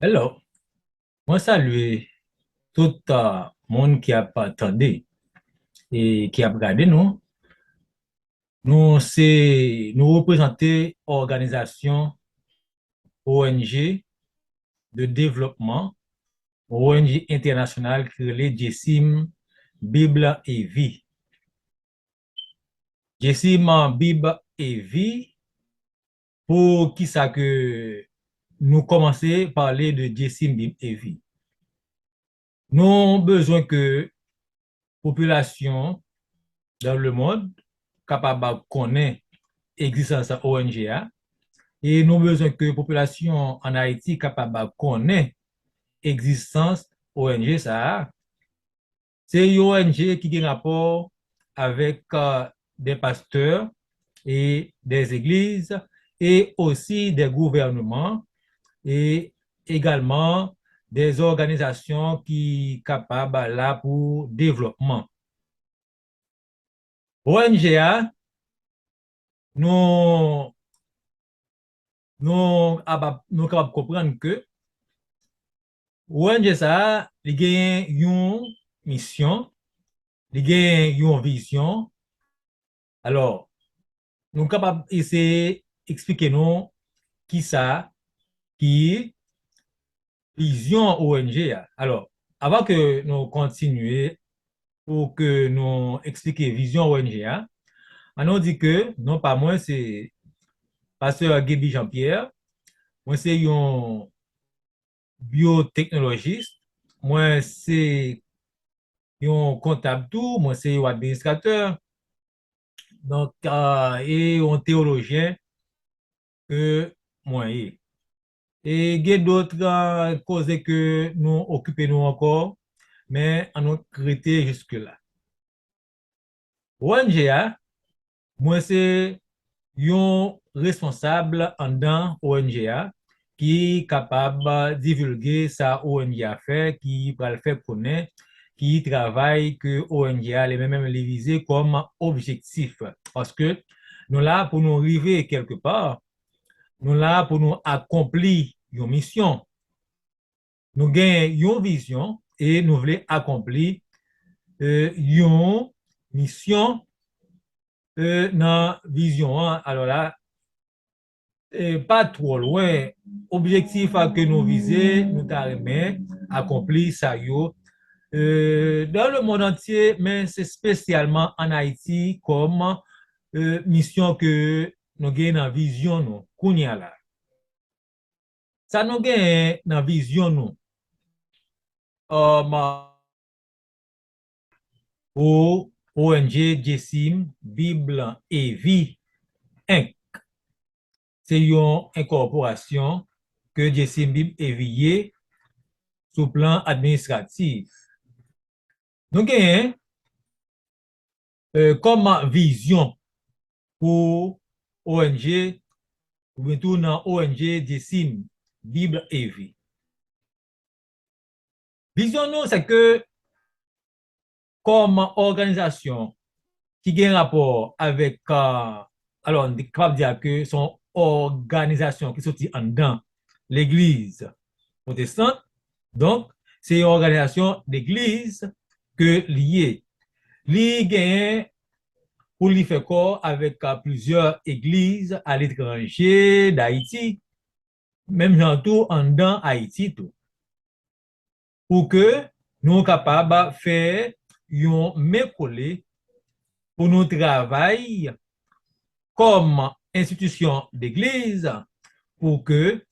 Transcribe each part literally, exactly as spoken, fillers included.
Hello. Mwen salye tout, uh, moun ki ap tande e ki ap gade nou. Nou se, nou reprezante òganizasyon O N G de devlopman, O N G entènasyonal ki rele Djesim Bib e Vi. Djesim Bib e Vi, pou kisa ke nou kòmanse pale de Djesim Bib e Vi? Nou bezwen ke popilasyon dans le monde kapab konnen egzistans O N G a, e nou bezwen ke popilasyon an Ayiti kapab konnen egzistans O N G sa a. Se yon O N G ki gen rapò avèk, euh, des pasteurs et des églises et aussi des gouvernements et également des organisations ki kapab la pou devlopman. O N G a, nou, nou, aba-, nou kapab konprann ke O N G sa a, li genyen yon misyon, li genyen yon vizyon. Alò, nou kapab eseye eksplike nou kisa ki vizyon O N G a. Alò, avan ke nou kontinye, pou ke nou eksplike vizyon O N G a, ann nou di ke non pa mwen se pastè Gaby Jean Pierre, mwen se yon byoteknolojis, mwen se yon kontab tou, mwen se yon administratè, donk, ah, e yon teyolojyen ke mwen ye. E gen dòt, ah, koze ke nou okipe nou ankò, men ann nou rete jiske la. O N G a, mwen se yon responsab anndan O N G a ki kapab divilge sa O N G a fè, ki pral fè konnen ki travay ke O N G a li menm li vize kòm objektif. Paske nou la pou nou rive kèlkepa, nou la pou nou akonpli yon misyon. Nou gen yon vizyon e nou vle akonpli, e, yon misyon, e, nan vizyon an. Alò la, e, pa twò lwen, objektif a ke nou vize, nou ta renmen akonpli sa yo, e, dans le monde entier, men se espesyalman ann Ayiti kòm, e, misyon ke nou gen nan vizyon nou kounye a la. Sa nou genyen nan vizyon nou, um, pou O N G Djesim Bib e Vi Enk. Se yon enkòporasyon ke Djesim Bib e Vi ye sou plan administratif. Nou genyen, e, kòm vizyon pou O N G, oubyen tou nan O N G Djesim Bib e Vi. Vizyon nou, se ke kòm òganizasyon ki gen rapò avèk, a, alò, n kapab di ke se yon òganizasyon ki soti anndan legliz pwotestan. Donk, se yon òganizasyon legliz ke li ye. Li genyen pou li fè kò avèk, a, plizyè egliz aletranje d Ayiti, menm jan tou anndan Ayiti tou. Pou ke nou kapab fè yon men kole pou nou travay kòm enstitisyon legliz, pou ke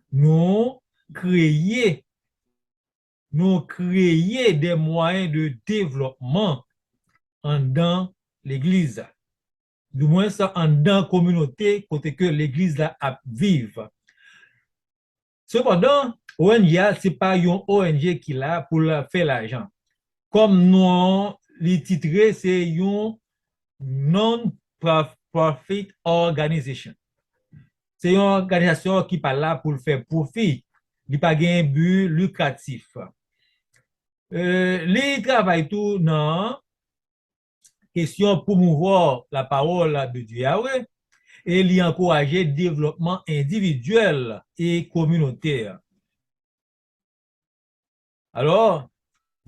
nou kreye, nou kreye de mwayen de devlòpman anndan legliz la. Dimwens anndan kominote kote ke legliz la ap viv. Sepandan, O N G a, se pa yon O N G ki la pou l fè lajan. Kòm non li titre, se yon non-profit organization. Se yon òganizasyon ki pa la pou l fè pwofi. Li pa gen bi likratif. E, li travay tou nan kesyon pwomouvwa lapawòl de Dye a, wi, e li ankouraje devlòpman endividyèl e kominotè. Alò,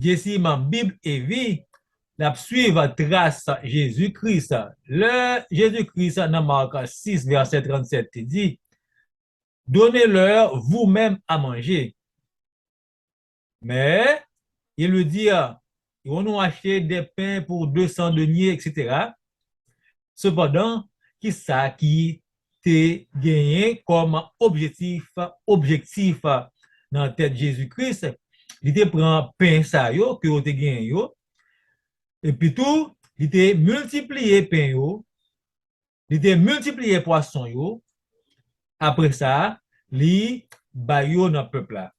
Jesi, Bib e vi, l ap swiv tras Jezi Kris. Lè Jezi Kris nan Mak sis vèsè trannsèt te di, donnez-leur vous-même à manger. Mais ils lui dirent, irons-nous acheter des pains pour deux cents deniers, et cetera. Sepandan, kisa ki te genyen kòm objektif, objektif nan tèt Jezi Kris? Li te pran pen sa yo ke yo te genyen yo, epi tou, li te miltipliye pen yo, li te miltipliye pwason yo, apre sa, li bay yo nan pèp la.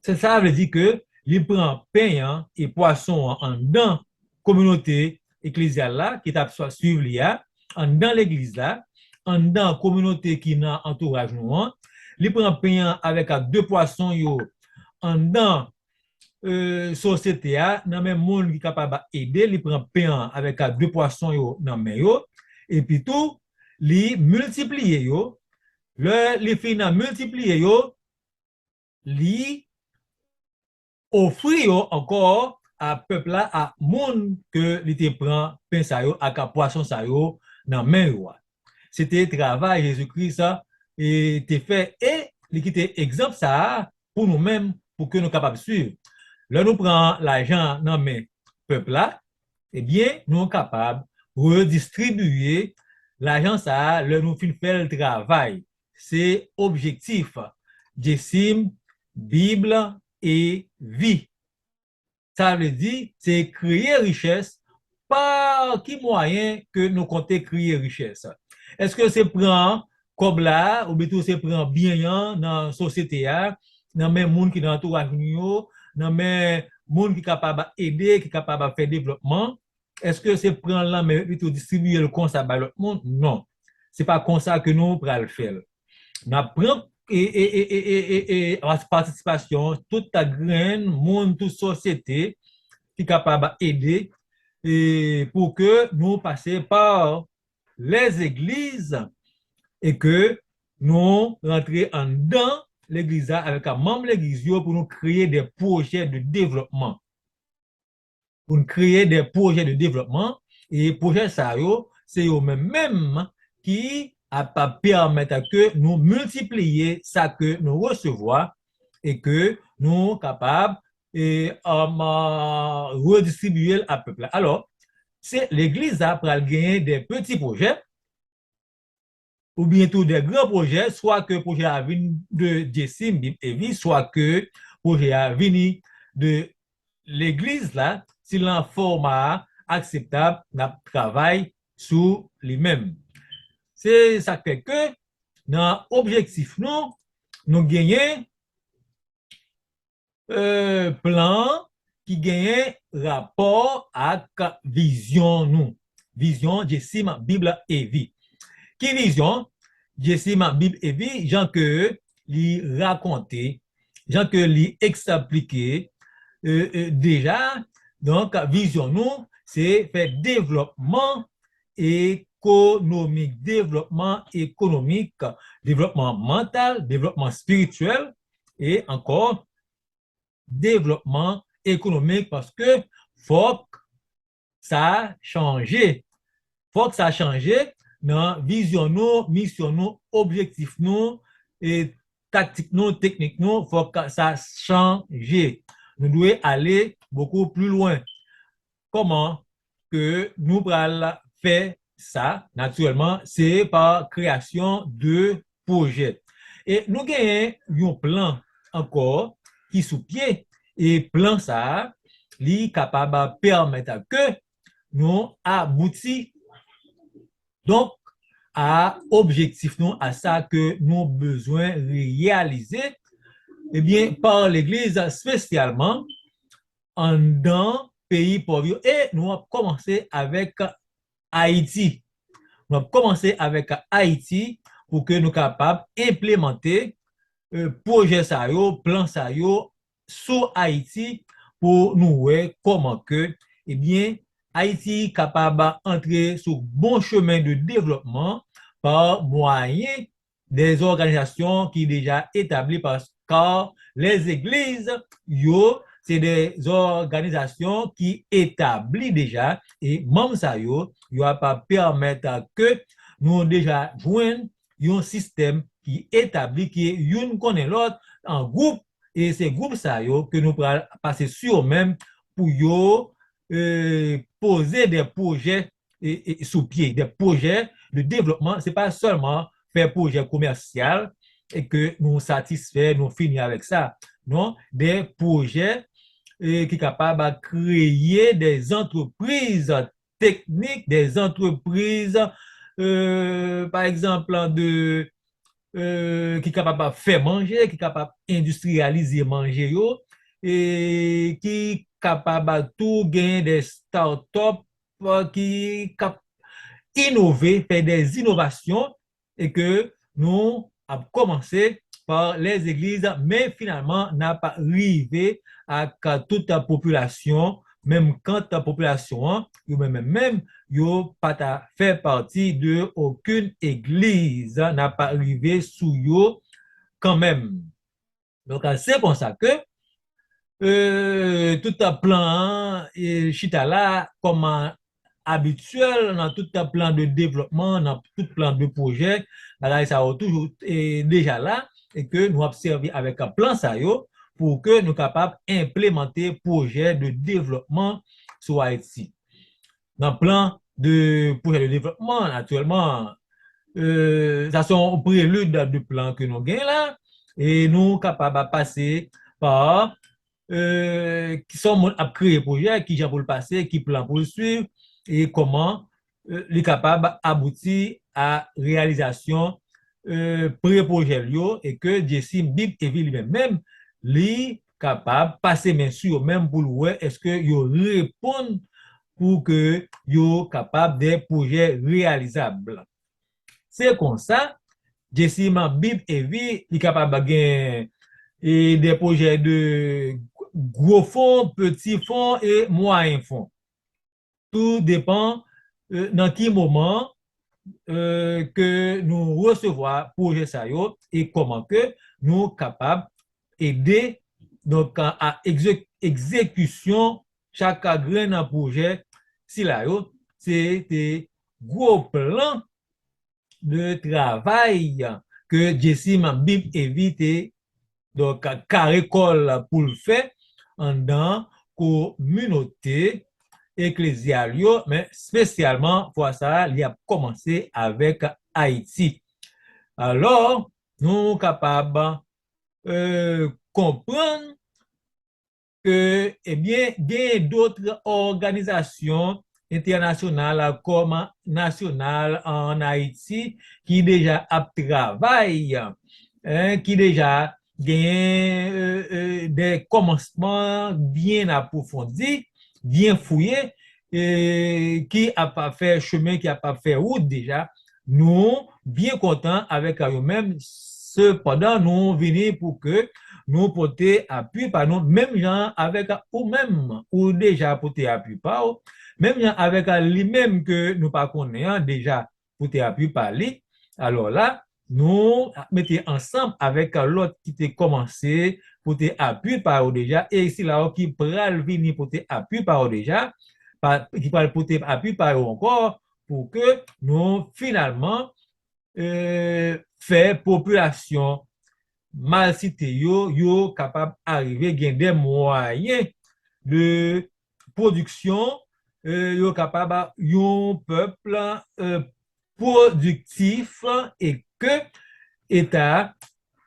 Se sa vle di ke li pran pen an e pwason an anndan kominote eklezyal la ki t ap swa-, swiv li a, anndan legliz la, anndan kominote ki nan antouraj nou an. Li pran pen an avèk a de pwason yo anndan, e, sosyete a, nan men moun ki kapab ede, li pran pen an avèk a de pwason yo nan men yo, epi tou, li miltipliye yo. Lè li fin miltipliye yo, li ofri yo ankò a pèp la, a moun ke li te pran pen sa yo ak a pwason sa yo nan men yo a. Se te travay Jezi Kris, e, te fè, e li kite egzanp sa a pou nou menm, pou ke nou kapab swiv. Lè nou pran lajan nan men pèp la, ebyen, nou kapab redistribiye lajan sa a lè nou fin fè l travay. Se objektif Djesim, Bib e vi. Sa vle di, se kreye richès. Pa ki mwayen ke nou konte kreye richès? Èske se pran kòb la, oubyen tou se pran byen an nan sosyete a, nan men moun ki nan antouraj nou yo, nan men moun ki kapab ede, ki kapab fè devlòpman? Èske se pran l nan men yo epi tou distribiye l konsa bay lòt moun? Non. Se pa konsa ke nou pral fè l. N ap pran e, e, e, e, e, e, e, patisipasyon tout grenn moun, tout sosyete ki kapab ede, e, pou ke nou pase pa lèzegliz e ke nou rantre anndan legliz la avèk manm legliz yo pou nou kreye de pwojè de devlòpman. Pou n kreye de pwojè de devlòpman, e pwojè sa yo, se yo menm menm ki ap pèmèt ke nou miltipliye sa ke nou resevwa e ke nou kapab, e, um, redistribiye l a pèp la. Alò, se legliz la pral genyen de peti pwojè, oubyen tou de gran pwojè, swa ke pwojè a vin de Djesim, Bib e vi, swa ke pwojè a vini de legliz la, si l nan fòma a akseptab, n ap travay sou li menm. Se sa k fè ke nan objektif nou, nou genyen, e, plan ki genyen rapò ak vizyon nou. Vizyon Djesim, Bib e vi. Ki vizyon Djesim, Bib e vi, jan ke li rakonte, jan ke li eksplike, e, e, deja? Donk, vizyon nou, se fè devlòpman ekonomik, devlòpman ekonomik, devlòpman mantal, devlòpman espirityèl, e ankò devlòpman ekonomik, paske fòk sa chanje. Fòk sa chanje nan vizyon nou, misyon nou, objektif nou, e taktik nou, teknik nou, fòk sa chanje. Nou dwe ale beaucoup plus loin. Kòman ke nou pral fè sa? Natirèlman, se pa kreyasyon de pwojè. E nou genyen yon plan ankò ki sou pye, e plan sa a, li kapab pèmèt ke nou abouti, donk, a objektif nou, a sa ke nou bezwen reyalize, ebyen, pa legliz, espesyalman anndan peyi pòv yo. E nou ap kòmanse avèk Ayiti. Nou ap kòmanse avèk Ayiti pou ke nou kapab enplemante, e, pwojè sa yo, plan sa yo sou Ayiti pou nou wè kòman ke, ebyen, Ayiti kapab antre sou bon chemen de devlòpman pa mwayen de zòganizasyon ki deja etabli, paske legliz yo se de òganizasyon ki etabli deja, e manm sa yo, yo ap pèmèt ke nou deja jwenn yon sistèm ki etabli, ki youn konnen lòt an gwoup, e se gwoup sa yo ke nou pral pase sou yo menm pou yo, e, poze de pwojè, e, e, sou pye, de pwojè de devlopman. Se pa sèlman fè pwojè komèsyal e ke nou satisfè, nou fini avèk sa. Non, de pwojè, e, ki kapab kreye de antrepriz teknik, de antrepriz, e, pa egzanp, de, e, ki kapab fè manje, ki kapab endistriyalize manje yo, e ki kapab tou gen de start-up, e, ki kap inove, fè de inovasyon, e ke nou ap kòmanse pa lèzegliz, men finalman, n ap rive ak tout popilasyon, menm kan popilasyon an, yo menm, menm, menm, yo pa ta fè pati de okenn egliz, n ap rive sou yo kanmenm. Donk, se konsa ke, e, tout plan an, e, chita la, kòm abityèl nan tout plan de devlopman, nan tout plan de pwojè, bagay sa yo toujou, e, deja la, e ke nou ap sèvi avèk plan sa yo pou ke nou kapab enplimante pwojè de devlopman sou Ayiti. Nan plan de pwojè de devlopman, aktyèlman, e, sa se yon prelid de plan ke nou gen la, e nou kapab pase pa, e, ki sa moun ap kreye pwojè, ki jan pou l pase, ki plan pou l swiv, e kòman, e, li kapab abouti a reyalizasyon, e, pre-pwojè l yo, e ke Jessim Bib Evy li menm menm, li kapab pase men sou yo menm pou l wè èske yo reponn pou ke yo kapab de pwojè reyalizab. Se konsa, Jessim Bib Evy, li kapab gen, e, de pwojè de gwo fon, peti fon e mwayen fon. Tou depan, e, nan ki moman, e, ke nou resevwa pwojè sa yo e kòman ke nou kapab ede, donk, a, a egze-, egzekisyon chak grenn pwojè sila yo. Se te gwo plan de travay ke Jessim Bib Evy te, donk, kare kò l pou l fè anndan kominote eklezyal yo, men espesyalman fwa sa a, li ap kòmanse avèk Ayiti. Alò, nou kapab, e, konprann ke, ebyen, gen dòt òganizasyon entènasyonal kòm nasyonal ann Ayiti ki deja ap travay, en, ki deja genyen, e, e, de kòmansman byen apwofondi, byen fouye, e, ki ap fè chemen, ki ap fè wout deja. Nou byen kontan avèk yo menm, sepandan, nou vini pou ke nou pote apui pa nou, menm jan avèk ou menm, ou deja pote apui pa ou, menm jan avèk li menm ke nou pa konnen an, deja pote apui pa li. Alò la, nou mete ansanm avèk lòt ki te kòmanse pote apui pa yo deja, e sila yo ki pral vini pote apui pa yo deja, pa, ki pral pote apui pa yo ankò, pou ke nou finalman, e, fè popilasyon malsite yo, yo kapab arive gen de mwayen de pwodiksyon, e, yo kapab yon pèp, e, pwodiktif e ke eta,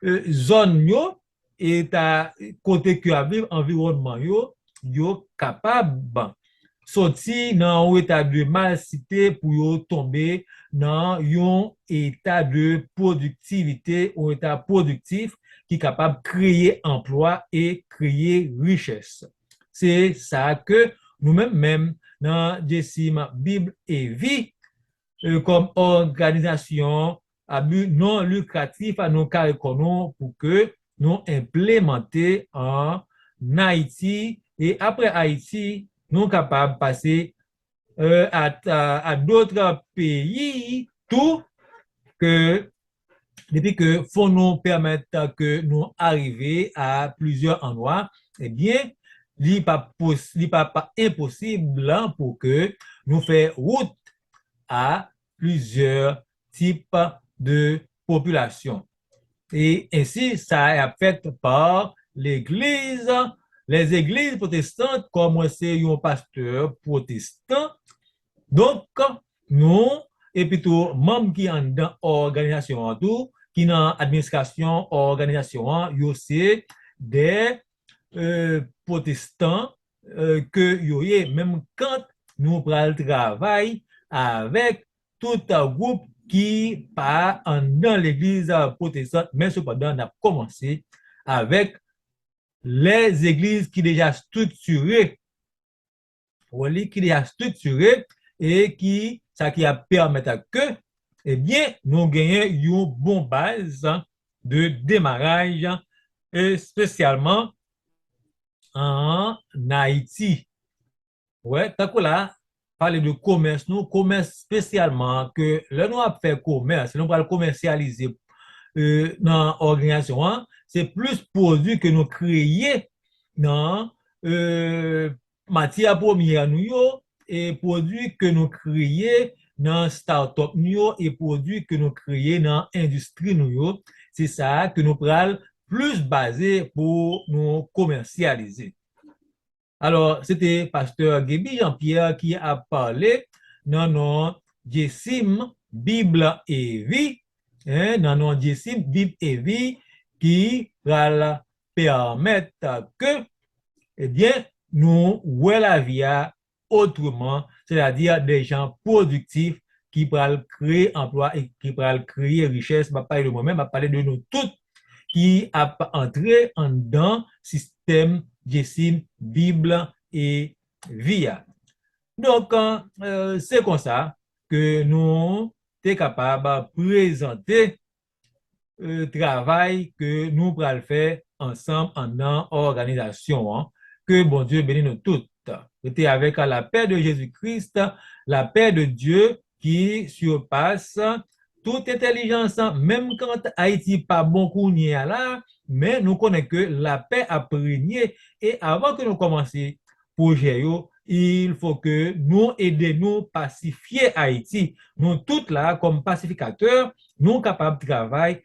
e, zòn yo, eta kote ke ap viv, anviwònman yo, yo kapab soti nan yon eta de malsite pou yo tonbe nan yon eta de pwodiktivite, yon eta pwodiktif ki kapab kreye anplwa e kreye richès. Se sa ke nou menm menm nan Jessim Bib Evy, e, kòm òganizasyon a bi non likratif, nou kare kò nou pou ke nou enplimante ann Ayiti, e apre Ayiti, nou kapab pase, e, a, a, a dòt peyi tou, ke depi ke fon nou pèmèt ke nou arive a plizyè andwa, ebyen, li pa pos-, li pa, pa enposib pou ke nou fè wout a plizyè tip de popilasyon. E ensi, sa ap fèt pa legliz, les églises protestantes, kòm mwen se yon pastè pwotestan. Donk, nou, epi tou manm ki anndan òganizasyon an tou, ki nan administrasyon òganizasyon an, yo se de, e, pwotestan, e, ke yo ye, menm kan nou pral travay avèk tout gwoup ki pa anndan legliz pwotestan, men sepandan, n ap kòmanse avèk les églises ki deja estriktire, wè li, ki deja estriktire e ki, sa ki ap pèmèt ke, ebyen, nou genyen yon bon baz de demaraj, espesyalman an Ayiti. Wè, tankou la, pale de komès nou, komès espesyalman ke lè nou ap fè komès, lè nou pral komèsyalize, e, nan òganizasyon an, se plis pwodui ke nou kreye nan, e, matyè premyè nou yo, e pwodui ke nou kreye nan start-up nou yo, e pwodui ke nou kreye nan endistri nou yo. Se sa ke nou pral plis baze pou nou komèsyalize. Alò, se te pastè Gaby Jean-Pierre ki ap pale nan non Dyesim, Bib e Vi, en, nan non Dyesim, Bib e Vi, ki pral pèmèt ke, ebyen, nou wè lavi a otreman, sètadi de jan pwodiktif ki pral kreye anplwa e ki pral kreye richès. M ap pale de mwen menm, m ap pale de nou tout ki ap antre anndan sistèm Dyesim, Bib e Vi a. Donk, e, se konsa ke nou te kapab prezante, e, travay ke nou pral fè ansanm anndan òganizasyon an. Ke Bondye beni nou tout. Rete avèk lapè de Jezi Kris, lapè de Dye ki sipas tout entèlijans, menm kan Ayiti pa bon kounye a la, men nou konnen ke lapè ap renye, e avan ke nou kòmanse pwojè yo, il faut que nou ede nou pasifye Ayiti. Nou tout la, kòm pasifikatè, nou kapab travay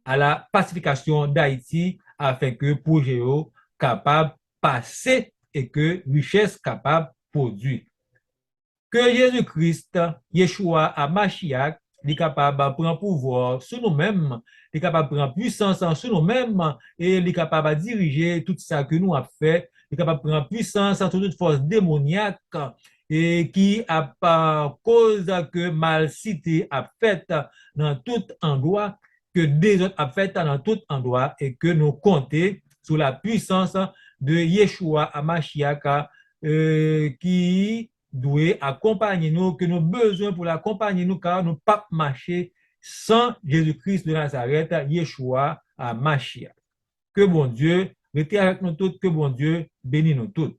à la pacification d'Haïti, afin ke pwojè yo kapab pase e ke richès kapab pwodui. Ke Jezi Kris, Yeshua Hamashiach, li kapab pran pouvwa sou nou menm, li kapab pran pwisans sou nou menm, e li kapab dirije tout sa ke nou ap fè, li kapab pran pwisans sou tout fòs demonyak, e ki ap, a, koz ke malsite ap fèt nan tout andwa, ke dezòd ap fèt nan tout andwa, e ke nou konte sou la puissance de Yeshua Hamashiach, e, ki dwe akonpaye nou, ke nou bezwen pou l akonpaye nou, ka nou p ap mache san Jezi Kris de Nazarèt, Yeshua Hamashiach. Ke Bondye rete avèk nou tout, ke Bondye beni nou tout.